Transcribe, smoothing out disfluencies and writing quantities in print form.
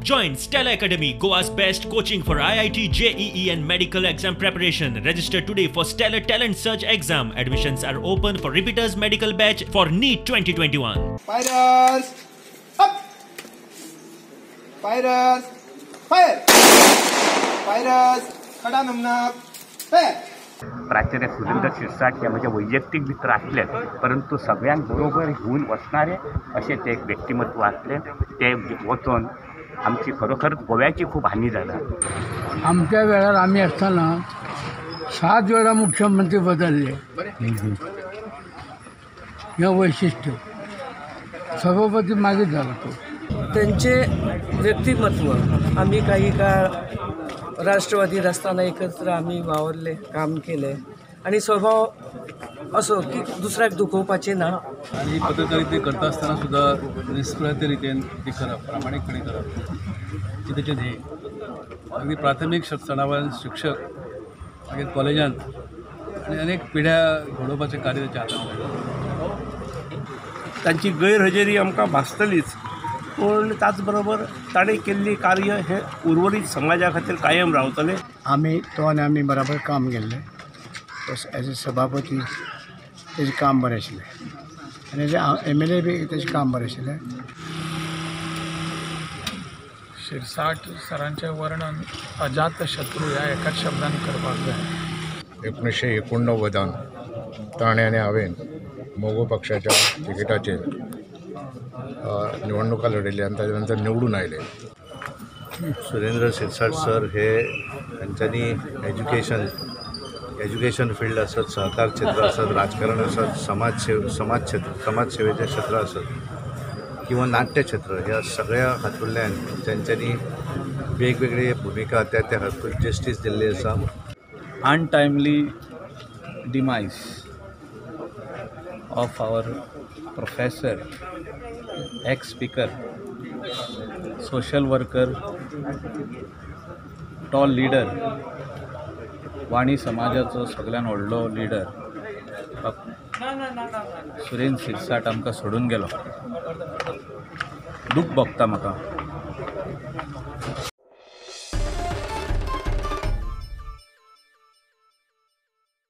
Join Stellar Academy, Goa's best coaching for IIT, JEE and medical exam preparation. Register today for Stellar Talent Search exam. Admissions are open for repeaters medical batch for NEET 2021. Fighters up! Fighters fire! Fighters खडा नमना fire! प्राचार्य सुरेंद्र शिरसाट हे म्हजे वैयक्तीक मित्र आसले, परंतु सगळ्यांक बरोबर घेवन वचणारे अशें ते एक व्यक्तिमत्व आसलें. ते वचून आमची खरोखर गोव्याची खूब हानी जाल्या. आमच्या वेळार आमी आसतना 7 वेळा मुख्यमंत्री बदलले. हें वैशिष्ट्य. सभापती मागीर जालो तो. त्यांचे व्यक्तिमत्व आम्ही काही काळ राष्ट्रवादी असताना एकत्र आम्ही वावरले, काम केले आणि स्वभाव असो की दुसऱ्याक दुखोवपाचे ना. आणि पत्रकारिता करता असताना सुद्धा निस्पृहते रितीन ती करप, प्रामाणीकपणे करप ही तेचें ध्येय. अगदी प्राथमीक सणावान शिक्षक, मागीर कॉलेजांत आनी अनेक पिढ्या घडोवपाचें कार्य तेच्या हातांत मेळ्ळें. तांची गैरहजेरी आमकां भासतलीच, पूण त्याच बरोबर ताणें केल्ली कार्य हे उर्वरीत समाजा खातीर कायम रावतले. आमी तो आनी आमी बराबर काम केल्लें. एज अ सभापती तेजें काम बरें आशिल्लें आनी एज MLA बी तेजें काम बरें आशिल्लें. शिरसाट सरांचें वर्णन अजातशत्रू ह्या एकाच शब्दान करपाक जाय. 1989 ताणें आनी हांवें मगो पक्षाच्या तिकिटाचेर निवडणुका लढयली आनी ताच्या नंतर निवडून आयले. सुरेंद्र शिरसाट सर हे तांच्यांनी एज्युकेशन फिल्ड आसत, सहकार क्षेत्र आसत, राजकारण आसत, समाजसेवेचें क्षेत्र आसत किंवा नाट्य क्षेत्र, ह्या सगळ्या हातूंतल्यान तांच्यांनी वेगवेगळे भुमिका त्या त्या हातूंत जस्टीस दिल्ली आसा. Untimely demise of our professor, ex speaker, social worker, tall leader, Wani समाजाचो सगळ्यान व्हडलो लिडर सुरेंद्र शिरसाट आमकां सोडून गेलो. दूख भोगता म्हाका.